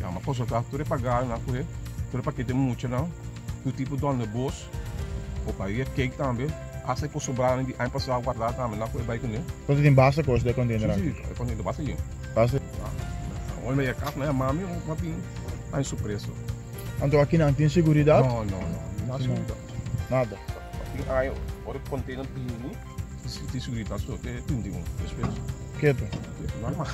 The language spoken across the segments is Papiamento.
Ya, m'a konsultá tur e paganonan ku e, tur e pakete muchanan, tur tipo dònde bos, koparia cake tambe, hasta e kos sobranan di aña pasá guardá tambe nan ku e bai kuné. Entonces tin basta kos den e container aki? Si, si, e container basta yen. Basta. Ya, ora mi a yega kas nan yama mi, mi bin haña sorpresa. Anto aki nan tin seguridat? No, no, no, nada seguridat. Nada. Tin aña ora e container bini, tin seguridat so te 31, despues. Keto. Keto, normal.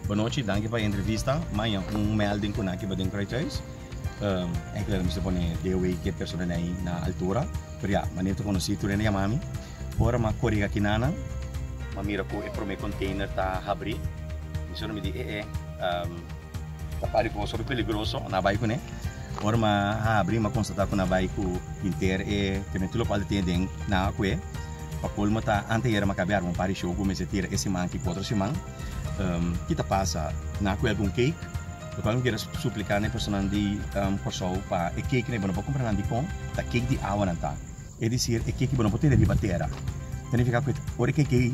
Bonochi, danki pa e entrevista. Maña un melding ku nan kiba den Kruithuis. Enkele mester pone DOW ke personanan ei na altura. Pero ya, manera ta konosí tur hende yama mi. Ora mi a kore yega kinanan, mi a mira ku e promé container ta habrí. Mi solo mi di, e e, ta pari ku hopi peligroso, nan a bai kuné. Ora mi a habri, mi a konstatá ku nan a bai ku hinter e tur lokual ta tin aden, nan a kue. Pa colmo ta anteayer mi a caba di arma un par di show cu mester tira e siman aki cu otro siman. Ki ta pasa? Nan a cu algun cake, locual mi kier a suplica na e personanan di Corsou pa e cake nan bo no por cumpra nan dicon, ta cake di awa nan ta. Es decir, e cake bo no por tene riba tera. Ta nifica cu ora e cake ey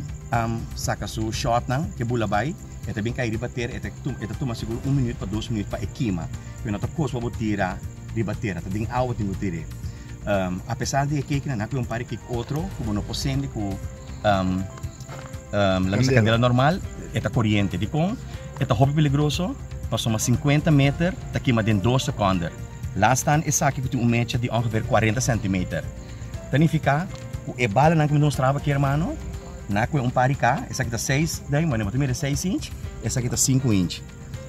saca su shotnan ke bula bay, e ta bin cay riba tera, e ta tuma sigur un minuut pa dos minuut pa e kima. Pero no ta cos pa bo tira riba tera, ta den awa bo tin cu tir'e. Apesar di e kekinan, nan a pone un par di kek otro ku bo no por sende ku la misa kandela normal, e ta koriente. Dikon? E ta hopi peligroso, pasobra sinkuenta meter ta kima den dos sekònder. Laat staan esaki ku tin un mecha di ongeveer kuarenta sèntimeter. Ta nifiká ku e balanan ku mi ta mostraba aki hermano, nan a kue un par di ka, esaki ta seis duim, bo ta mira seis inch, esaki ta sinku inch.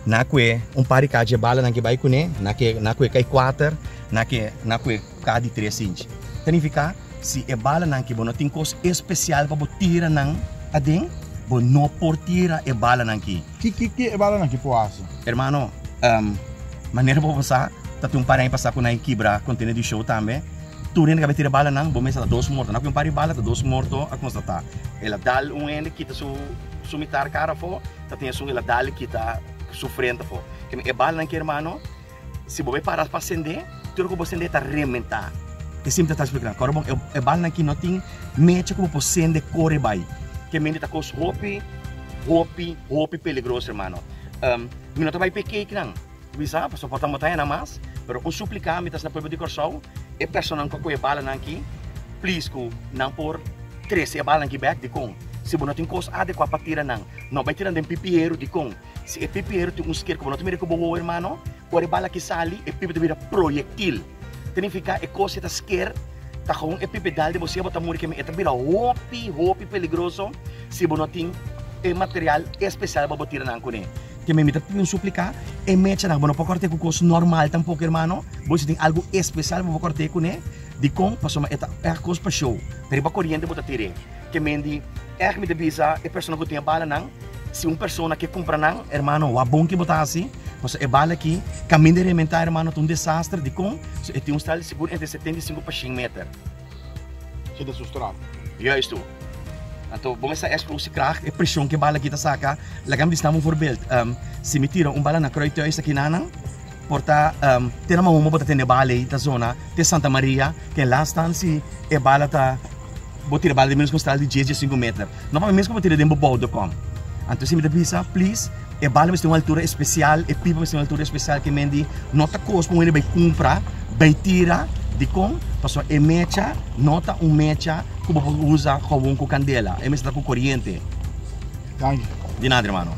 Na kue un par di kachi e balanan ke bai kuné, na ke na kue kai kuater, na ke na kue ka di tres inch. Ta nifiká si e balanan ke bo no tin kos espesial pa bo tira nan aden, bo no por tira e balanan ki. Ki ki ki e balanan ki por hasi? Hermano, manera bo por sa, ta tin un par di aña pasá ku nan a kibra container di show tambe. Tur hende ku a bai tira balanan, bo mester ta dos morto. Na kue un par di bala ta dos morto a konstatá. El a dal un hende kita su su mitar kara afó. Ta tin esun el a dal kita su frente afo. Keme e balanan ki hermano, si bo bay para pa sende, tur ku bo sende ta rementa. E simple ta explica. Kòrda bon, e balanan ki no tin mecha ku bo por sende kore bay. Kemente ta kos hopi, hopi, hopi peligroso hermano. Mi no ta bay p'e cake nan. Bisa, pasobra por ta motaya nan mas, pero un suplica mi ta haci na pueblo di Kòrsou, e personanan ku a kohe e balanan aki, please ku nan por trese e balanan aki bek, dikon? Si bo no tin kos adekua pa tira nan, no bai tira nan den pipiheru, dikon? Si e pipiheru tin un sker ku bo no ta mira ku bo wowo hermano, ora e bala aki sali, e pipi ta bira proyektil. Ta nifiká e kos ei ta sker, ta gewoon e pipi dal den bo sia bo ta muri keme, e ta bira hopi, hopi peligroso si bo no tin e material espesial pa bo tira nan kuné. Te mi ta pidi un suplica, e mechanan bo no por corte cu cos normal tampoco hermano, bo si tin algo especial bo por corte cune, dicon? Pasobra e ta echt cos pa show, ta riba coriente bo ta tire, ke men di echt mi ta bisa e persona cu tin e balanan, si un persona ke cumpra nan, hermano wak bon ke bo ta haci, pasobra e bala aki caminda di rementa hermano ta un desaster, dicon? Pasobra e tin un stral di sigur entre 75 pa shen meter. Si ta su straf. Juist toe. Anto bo mester explosiekracht, e presion ku e bala aki ta saka. Laga mi bisa nan un voorbeeld. Si mi tira un bala na Kruithuis aki nanan, por ta te na Mahoma bo ta tende e bala ei ta zona te Santa Maria, ken laat staan si e bala ta, bo tira e bala di menos ku un stral di dies, diesinku meter. No pa mi mes ku bo tira den bo boudekom. Anto si mi ta bisa, please, e bala mester un altura especial, e pipa mester un altura especial ke men di no ta kos ku un hende bai kumpra, bai tira, dikon? Pasobra e mecha no ta un mecha ku bo por usa gewoon ku kandela, e mester ta ku koriente. Danki. Di nada hermano.